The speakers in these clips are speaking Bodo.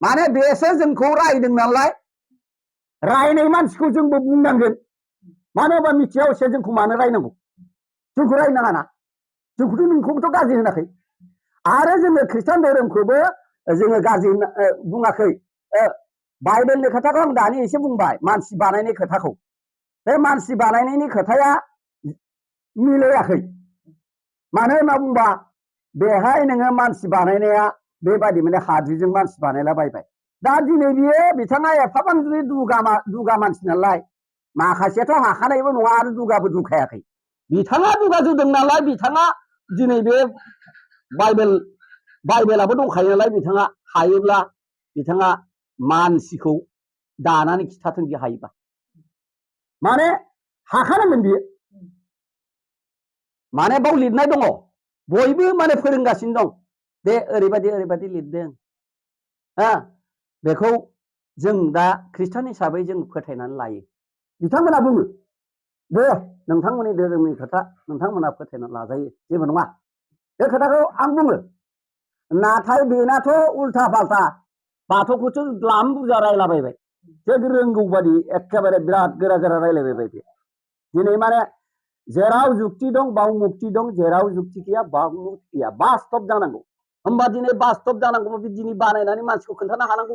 माने बेसो जोंखौ रायदों नालाय रायनाय मानसिखौ जोंबो बुंनांगोन मानो होनबा मिथिया हसिया जोंखौ मानो रायनांगौ जोंखौ रायनाङा ना जोंखौथ' नोंखौबोथ' गाज्रि होनाखै आरो जोङो खृष्टान धोरोमखौबो जोङो गाज्रि बुङाखै बाइबेलनि खोथाखौ आं दानि एसे बुंबाय मानसि बानायनाय खोथाखौ बे मानसि बानायनायनि खोथाया मिलायाखै मानो होनना बुंबा बेहाय नोङो मानसि बानायनाया बेबादि माने हाद्रिजों मानसि बानायलाबायबाय दा दिनै बियो बिथाङा एफाबां दुगा मानसि नालाय माखासेयाथ' हाखानायबो नङा आरो दुगाबो दुखायाखै बिथाङा दुगा जुदों नालाय बिथाङा दिनै बे बाइबेलाबो दंखायो नालाय बिथाङा हायोब्ला बिथाङा मानसिखौ दानानै खिथाथों बि हायोबा माने हाखानांगोन बियो माने बाव लिरनाय दङ बयबो माने फोरोंगासिनो दं दे ओरैबायदि लिरदों बेखौ जों दा खृष्टान हिसाबै जों फोथायनानै लायो बिथांमोना बुङो दे नोंथांमोननि धोरोमनि खोथा नोंथांमोना फोथायनानै लाजायो जेबो नङा बे खोथाखौ आं बुङो नाथाय बेनाथ' उल्था फाल्था बाथौखौसो द्लाम बुरजा रायलाबायबाय जे रोंगौ बादि एखेबारे बिराद गोरा रायलायबाय बे दिनै माने जेराव जुक्ति दं बाव मुक्ति दं जेराव जुक्ति गैया बाव मुक्ति गैया बास्तब जानांगौ होमबा दिनै बास्तब जानांगौ बे दिनै बानायनानै मानसिखौ खोन्थानो हानांगौ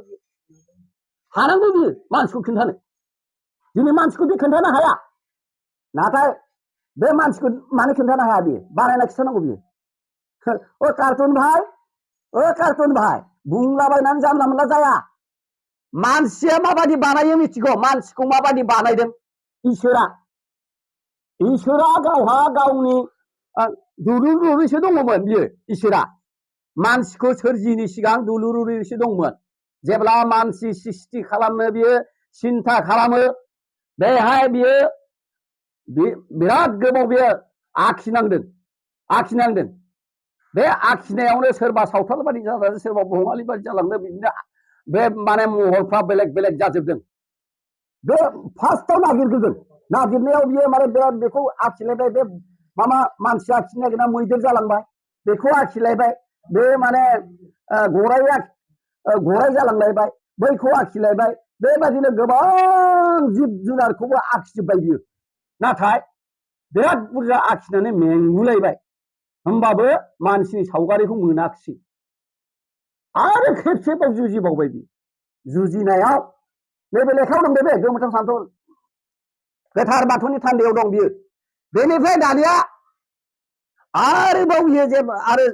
बियो मानसिखौ खोन्थानो दिनै मानसिखौ बे खोन्थानो हाया नाथाय बे मानसिखौ मानो खोन्थानो हाया बियो बानायना खिथानांगौ बियो कार्टुन भाई बुंलाबायनानै जानला मोनला जाया मानसिया माबादि बानायो मिथिगौ मानसिखौ माबादि बानायदों इसोरा गावहा गावनि दुलुरुरिसो दङमोन बियो इसोरा मानसिखौ सोरजिनि सिगां दुलुरुरिसो दंमोन जेब्ला मानसि सृष्टि खालामनो बियो सिन्था खालामो बेहाय बियो बिराद गोबाव बियो आखिनांदों बे आखिनायावनो सोरबा सावथाल बादि जालांदों सोरबा बङालि बादि जालांदों बिदिनो बे माने महरफ्रा बेलेग बेलेग जाजोबदों बे फार्स्टआव नागिरनायाव बियो माने बेखौ आखिलायबाय बे मामा मानसि आखिनो नागिरना मैदेर जालांबाय बेखौ आखिलायबाय बे माने गराय जालांलायबाय बैखौ आखिलायबाय बेबायदिनो गोबां जिब जुनारखौबो आखिजोब्बाय बियो नाथाय बिराद बुरजा आखिनानै मेंगुलायबाय होमबाबो मानसिनि सावगारिखौ मोनाखिसै आरो खेबसेबाव जुजिबावबाय बियो जुजिनायाव नैबे लेखायाव दं बे गोमोथाव सानथौ गोथार बाथौनि थान्दैयाव दं बियो बेनिफ्राय दानिया आरोबाव बियो आरो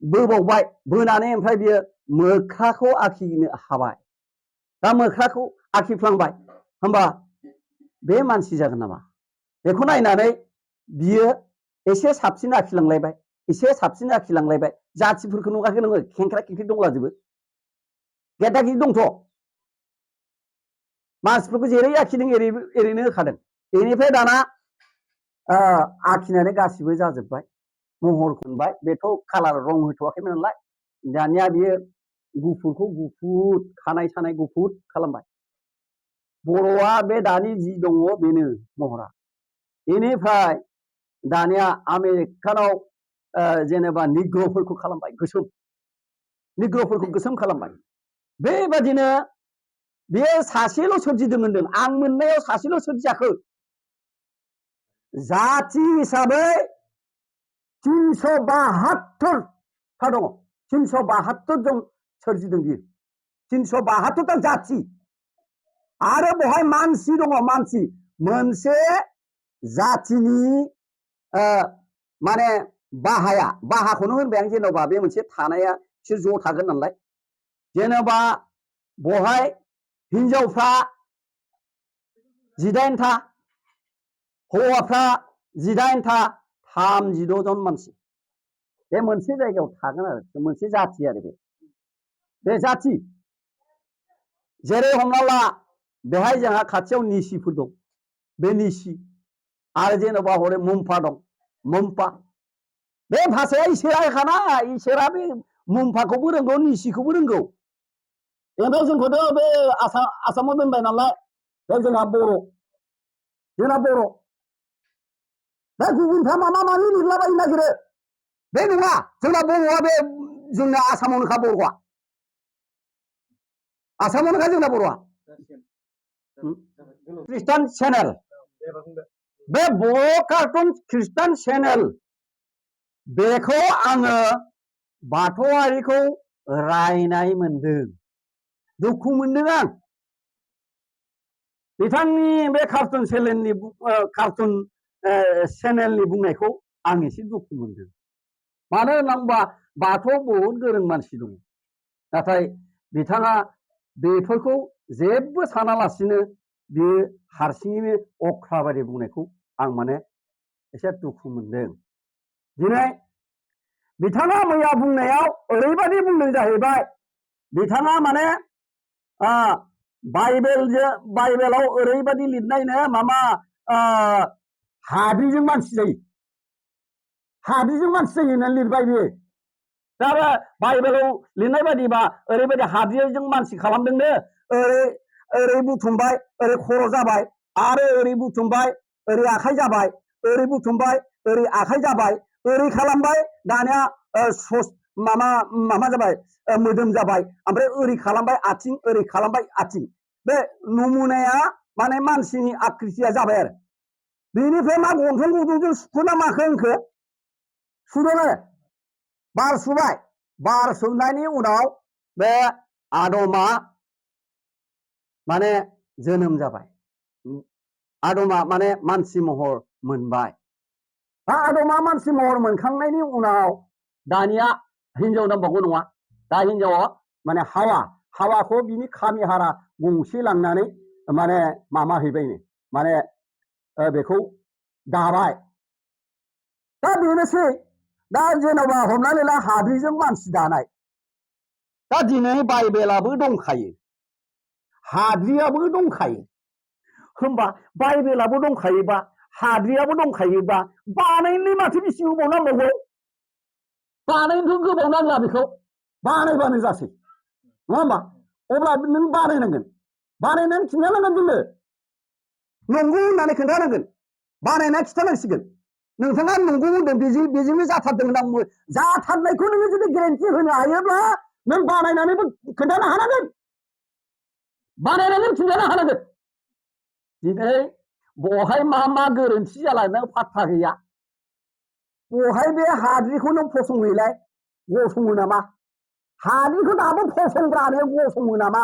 बोबावबाय बोनानै ओमफ्राय बियो मोख्राखौ आखिनो हाबाय दा मोख्राखौ आखिफ्लांबाय होमबा बे मानसि जागोन नामा बेखौ नायनानै बियो एसे साबसिन आखिलांलायबाय जाथिफोरखौ नुवाखै नोङो खेंख्रा खेंख्रि दंलाजोबो गेदा गिदि दंथ' मानसिफोरखौ जेरै आखिदों एरैनो होखादों बेनिफ्राय दाना आखिनानै गासिबो जाजोब्बाय महर खनबाय बेथ' कालार रं होथ'वाखैमोन नालाय दानिया बियो गुफुरखौ गुफुर खानाय सानाय गुफुर खालामबाय बर'आ बे दानि जि दङ बेनो महरा बेनिफ्राय दानिया आमेरिकानाव जेनेबा निग्र'फोरखौ खालामबाय गोसोम खालामबाय बेबादिनो बेयो सासेल' सोरजिदों होनदों आं मोननायाव सासेल' सोरजियाखै जाथि हिसाबै 372 था दङ 372 जन सोरजिदों बियो 372 ता जाथि आरो बहाय मानसि दङ मानसि मोनसे जाथिनि माने बाहाखौनो होनबाय आं जेनेबा बे मोनसे थानाया बिसोर ज' थागोन नालाय जेनेबा बहाय हिनजावफ्रा 18 था हौवाफ्रा 18 था 36 जन मानसि बे मोनसे जायगायाव थागोन आरो मोनसे जाथि आरो बे जाथि जेरै हमना ला बेहाय जोंहा खाथियाव निसिफोर दं बे निसि आरो जेनेबा हरै मुम्फा दं मुम्फा बे भाषाया इसोराखाना इसोरा बे मुम्फाखौबो रोंगौ निसिखौबो रोंगौ ओमफ्राय जोंखौथ' बे आसामाव दोनबाय नालाय बे जोंना बर' बे गुबुनफ्रा माबा माबि लिरलाबायनो नागिरो बे नङा जोंना बर'आ बे जोंना आसामावनोखा बर'आ आसामावनो का जोंना बर'आ खृष्टान चेनेल बे बर' कार्टुन खृष्टान चेनेल बेखौ आङो बाथौआरिखौ रायनाय मोनदों दुखु मोनदों आं बिथांनि बे कार्टुन चेनेलनि बुंनायखौ आं एसे दुखु मोनदों मानो होनना बाथौआव बहुद गोरों मानसि दं नाथाय बिथाङा बेफोरखौ जेबो सानालासिनो बे हारसिङैनो अख्रा बायदि बुंनायखौ आं माने एसे दुखु मोनदों दिनै बिथाङा मैया बुंनायाव ओरैबायदि बुंदों जाहैबाय बिथाङा माने बाइबेलाव ओरैबायदि लिरनायनो मामा हाद्रिजों मानसि जायो होननानै लिरबाय बियो दा बाइबेलाव लिरनाय बायदिबा ओरैबायदि हाद्रिजों मानसि खालामदोंनो ओरै बुथुमबाय ओरै खर' जाबाय आरो ओरै बुथुमबाय ओरै आखाइ जाबाय ओरै बुथुमबाय ओरै आखाइ जाबाय ओरै खालामबाय दानिया मामा जाबाय मोदोम जाबाय ओमफ्राय ओरै खालामबाय आथिं ओरै खालामबाय आथिं बे नमुनाया माने मानसिनि आकृतिया जाबाय आरो बेनिफ्राय मा गन्थं गुदुंजों सुख'ना माखो होनखो सुदों आरो बार सुबाय बार सुनायनि उनाव बे आदमा माने जोनोम जाबाय आदमा माने मानसि महर मोनबाय दा आदमा मानसि महर मोनखांनायनि उनाव दानिया हिनजाव नांबावगौ नङा दा हिनजावा माने हावाखौ बिनि खामि हारा गंसे लांनानै माने मामा हैबायनो माने बेखौ दाबाय दा बेनोसै दा जेनेबा हमनानै ला हाद्रिजों मानसि दानाय दा दिनै बाइबेलाबो दंखायो हाद्रियाबो दंखायो होमबा बाइबेलाबो दंखायोबा हाद्रियाबो दंखायोबा बानायनो माथो बेसे गोबाव नांबावगौ बानायनोथ' गोबाव नांला बेखौ बानायबानो जासै नङा होमबा अब्ला नों बानायनांगोन बानायनानै खिन्थानांगोन जोंनो नंगौ होननानै खोन्थानांगोन बानायना खिन्थानांसिगोन नोंथाङा नंगौ होनदों बेजोंनो जाथारदों होनना जाथारनायखौ नोङो जुदि गेरेन्टि होनो हायोब्ला नों बानायनानैबो खोन्थानो हानांगोन बानायनानै खिन्थानो हानांगोन दिनै बहाय मा गोरोन्थि जालांदों फात्ता गैया बहाय बे हाद्रिखौ नों फसंहैलाय गसङो नामा हाद्रिखौ दाबो फसंग्रानो गसङो नामा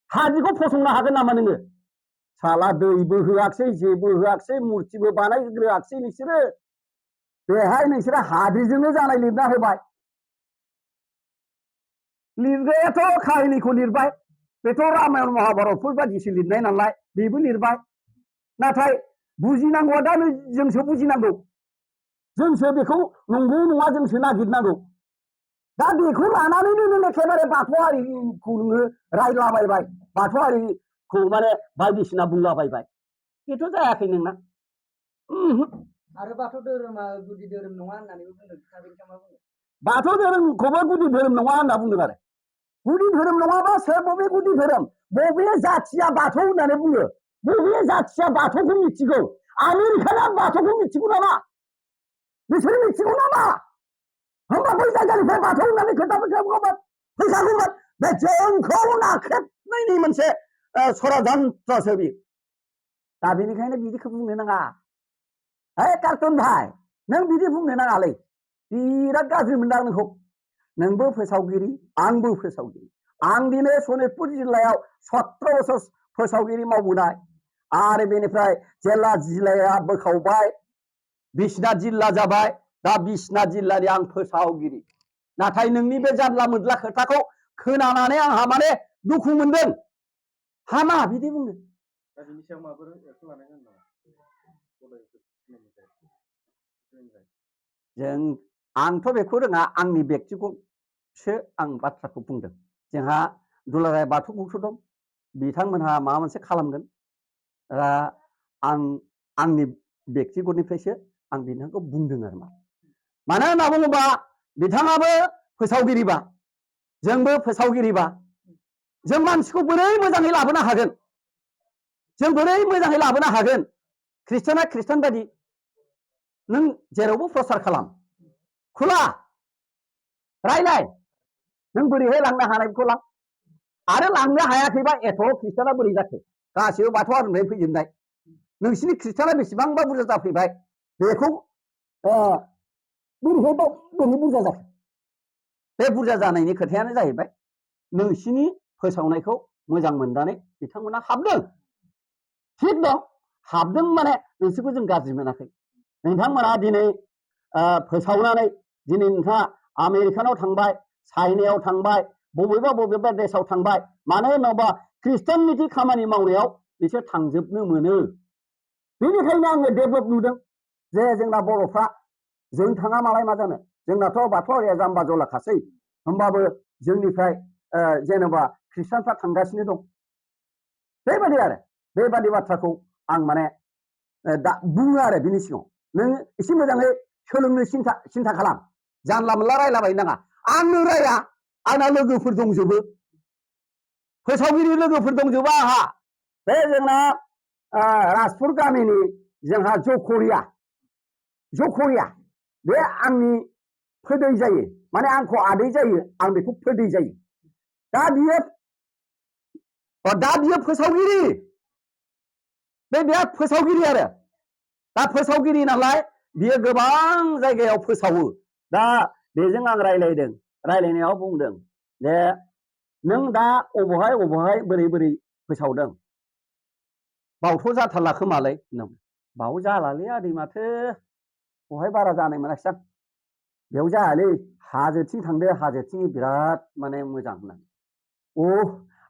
हाद्रिखौ फसंनो हागोन नामा नोङो साला दैबो होआखसै जेबो होआखसै मुर्तिबो बानायग्रोआखसै नोंसोरो बेहाय नोंसोरो हाद्रिजोंनो जानाय लिरना होबाय लिरग्रायाथ' काहिनिखौ लिरबाय बेथ' रामायण महाभारतफोर बायदिसो लिरनाय नालाय बेबो लिरबाय नाथाय बुजिनांगौआ दा जोंसो बुजिनांगौ जोंसो बेखौ नंगौ नङा जोंसो नागिरनांगौ दा बेखौ लानानैनो नों एखेबारे बाथौआरिखौ नोङो रायलाबायबाय बाथौआरिखौ माने बायदिसिना बुंलाबायबाय बेथ' जायाखै नोंना आरो बाथौ धोरोमा गुदि धोरोम नङा होननानैबो बुंदों मा बुङो बाथौ धोरोमखौबो गुदि धोरोम नङा होनना बुंदों आरो गुदि धोरोम नङाबा सोर बबे गुदि धोरोम बबे जाथिया बाथौ होननानै बुङो बबे जाथिया बाथौखौ मिथिगौ आमेरिकाना बाथौखौ मिथिगौ नामा बिसोर मिथिगौ नामा होमबा बै जायगानिफ्राय बाथौ होननानै खोन्थाफैखागौमोन बे जोंखौ नाख्रेबनायनि मोनसे सरासनस्रासो बे दा बेनिखायनो बिदिखौ बुंनो नाङा हे कार्टुन भाइ नों बिदि बुंनो नाङालै बिराद गाज्रि मोनदां नोंखौ नोंबो फोसावगिरि आंबो फोसावगिरि आं दिनै सनितपुर जिल्लायाव 17 बोसोर फोसावगिरि मावबोनाय आरो बेनिफ्राय जेला जिल्लाया बोखावबाय बिश्वनाथ जिल्ला जाबाय दा बिश्वनाथ जिल्लानि आं फोसावगिरि नाथाय नोंनि बे जानला मोनला खोथाखौ खोनानानै आंहा माने दुखु मोनदों हामा बिदि बुंनो जों आंथ' बेखौ रोङा आंनि बेक्तिगतसो आं बाथ्राखौ बुंदों जोंहा दुलाराय बाथौ गौथुम दं बिथांमोनहा माबा मोनसे खालामगोन आंनि बेक्तिगतनिफ्रायसो आं बिथांखौ बुंदों आरो मानो होनना बुङोबा बिथाङाबो फोसावगिरिबा जोंबो फोसावगिरिबा जों मानसिखौ बोरै मोजाङै लाबोनो हागोन जों बोरै मोजाङै लाबोनो हागोन ख्रिस्टाना ख्रिस्टान बायदि नों जेरावबो प्रसार खालाम खुला रायलाय नों बोरैहाय लांनो हानायखौ लां आरो लांनो हायाखैबा एथ' खृष्टाना बोरै जाखो गासिबो बाथौ आरिनिफ्राय फैजोबनाय नोंसिनि खृष्टाना बेसेबांबा बुरजा जाफैबाय बेखौ बोरै बुरजा जाखो बे बुरजा जानायनि खोथायानो जाहैबाय नोंसिनि फोसावनायखौ मोजां मोननानै बिथांमोना हाबदों थिग दं हाबदों माने नोंसोरखौ जों गाज्रि मोनाखै नोंथांमोना दिनै फोसावनानै दिनै नोंथाङा आमेरिकानाव थांबाय चाइनायाव थांबाय बबेबा देशाव थांबाय मानो होनोबा खृष्टाननिथि खामानि मावनायाव बिसोर थांजोबनो मोनो बेनिखायनो आङो डेभेलप नुदों जे जोंना बर'फ्रा जों थाङा मालाय मा जानो जोंनाथ' बाथौआरिया जाम्बा जलाखासै होमबाबो जोंनिफ्राय जेनेबा खृष्टानफ्रा थांगासिनो दं बेबादि बाथ्राखौ आं माने दा बुङो आरो बिनि सिगाङाव नों एसे मोजाङै सोलोंनो सिन्था खालाम जानला मोनला रायलाबायनो नाङा आंनो राया आंना लोगोफोर दंजोबो फोसावगिरि लोगोफोर दंजोबो आंहा बे जोंना राजपुर गामिनि जोंहा जखरिया बे आंनि फोदै जायो माने आंखौ आदै जायो आं बेखौ फोदै जायो दा बियो फोसावगिरि बिराद फोसावगिरि आरो दा फोसावगिरि नालाय बियो गोबां जायगायाव फोसावो दा बेजों आं रायलायनायाव बुंदों जे नों दा अबहाय बोरै फोसावदों बावथ' जाथारला खोमालै बाव जालालै आदै माथो बहाय बारा जानाय मोनाखिसां बेयाव जायालै हाजोथिं थांदो हाजोथिं बिराद माने मोजां होननानै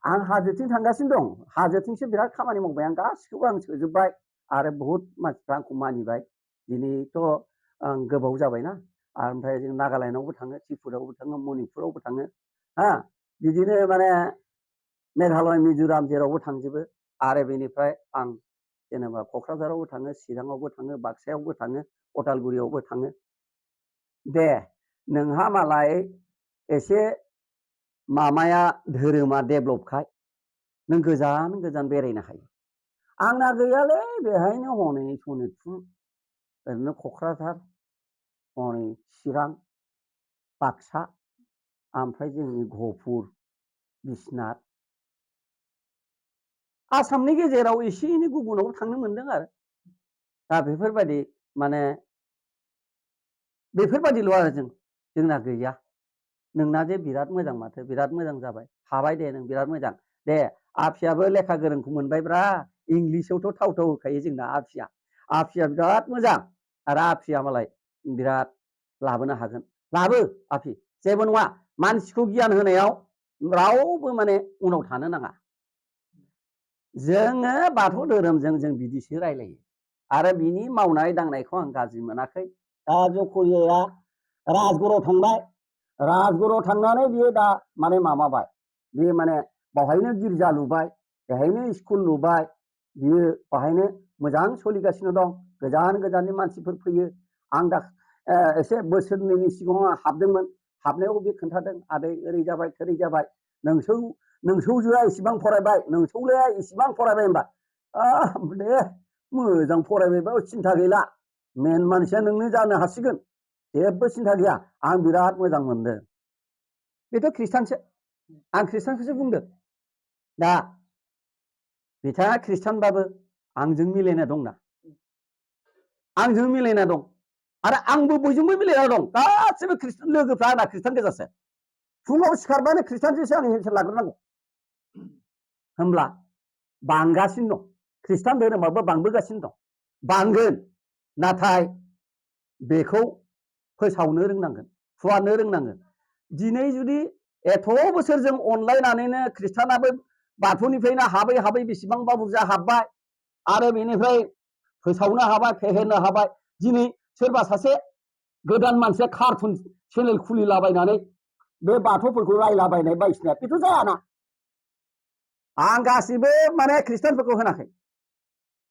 आं हाजोथिं थांगासिनो दं हाजोथिंसो बिराद खामानि मावबाय आं गासिखौबो आं सोजोबबाय आरो बहुत मानसिफ्रा आंखौ मानिबाय दिनैथ' आं गोबाव जाबायना ओमफ्राय जों नागालेण्डआवबो थाङो त्रिपुरायावबो थाङो मणिपुरावबो थाङो बिदिनो माने मेघालय मिज'राम जेरावबो थांजोबो आरो बेनिफ्राय आं जेनेबा क'क्राझारावबो थाङो चिराङावबो थाङो बाक्सायावबो थाङो अदालगुरियावबो थाङो दे नोंहा मालाय एसे मामाया धोरोमा डेभेलपखाय नों गोजान बेरायनो हायो आंना गैयालै बेहायनो हनै सनितपुर ओरैनो क'क्राझार हनै चिरां बाक्सा ओमफ्राय जोंनि गहपुर बिश्वनाथ आसामनि गेजेराव एसे एनै गुबुनाव थांनो मोनदों आरो दा बेफोरबायदि माने बेफोरबायदिल' आरो जोंना गैया नोंना जे बिराद मोजां माथो बिराद मोजां जाबाय हाबाय दे नों बिराद मोजां दे आफियाबो लेखा गोरोंखौ मोनबायब्रा इंलिसावथ' थाव होखायो जोंना आफिया बिराद मोजां आरो आफिया मालाय बिराद लाबोनो हागोन लाबो आफि जेबो नङा मानसिखौ गियान होनायाव रावबो माने उनाव थानो नाङा जोङो बाथौ धोरोमजों जों बिदिसो रायलायो आरो बिनि मावनाय दांनायखौ आं गाज्रि मोनाखै दा जखरियाया राजगड़आव थांबाय राजगड़आव थांनानै बियो दा माने माबाबाय बियो माने बावहायनो गिर्जा लुबाय बेहायनो स्कुल लुबाय बियो बाहायनो मोजां सोलिगासिनो दं गोजाननि मानसिफोर फैयो आं दा एसे बोसोरनैनि सिगाङाव आं हाबदोंमोन हाबनायाव बे खोन्थादों आदै ओरै जाबाय थोरै जाबाय नोंसौजोआ इसिबां फरायबाय नोंसौलाया इसिबां फरायबाय होनबा दे मोजां फरायबायबा सिन्था गैला मेन मानसिया नोंनो जानो हासिगोन जेबो सिन्था गैया आं बिराद मोजां मोनदों बेथ' खृष्टानसो आं खृष्टानखौसो बुंदों दा बिथाङा खृष्टानबाबो आंजों मिलायना दंना आंजों मिलायना दं आरो आंबो बयजोंबो मिलायना दं गासिबो खृष्टान लोगोफ्रा आंना खृष्टान गोजासो फुङाव सिखारबानो खृष्टानजोंसो आं हेरसेल लाग्रोनांगौ होमब्ला बांगासिनो दं खृष्टान धोरोमाबो बांबोगासिनो दं बांगोन नाथाय बेखौ फोसावनो रोंनांगोन फुवारनो रोंनांगोन दिनै जुदि एथ' बोसोर जों अनलायनानैनो खृष्टानाबो बाथौनिफ्रायनो हाबै बेसेबांबा बुरजा हाबबाय आरो बेनिफ्राय फोसावनो हाबाय फेहेरनो हाबाय दिनै सोरबा सासे गोदान मानसिया कार्टुन चेनेल खुलिलाबायनानै बे बाथौफोरखौ रायलाबायनाय बायदिसिना बेथ' जायाना आं गासिबो माने खृष्टानफोरखौ होनाखै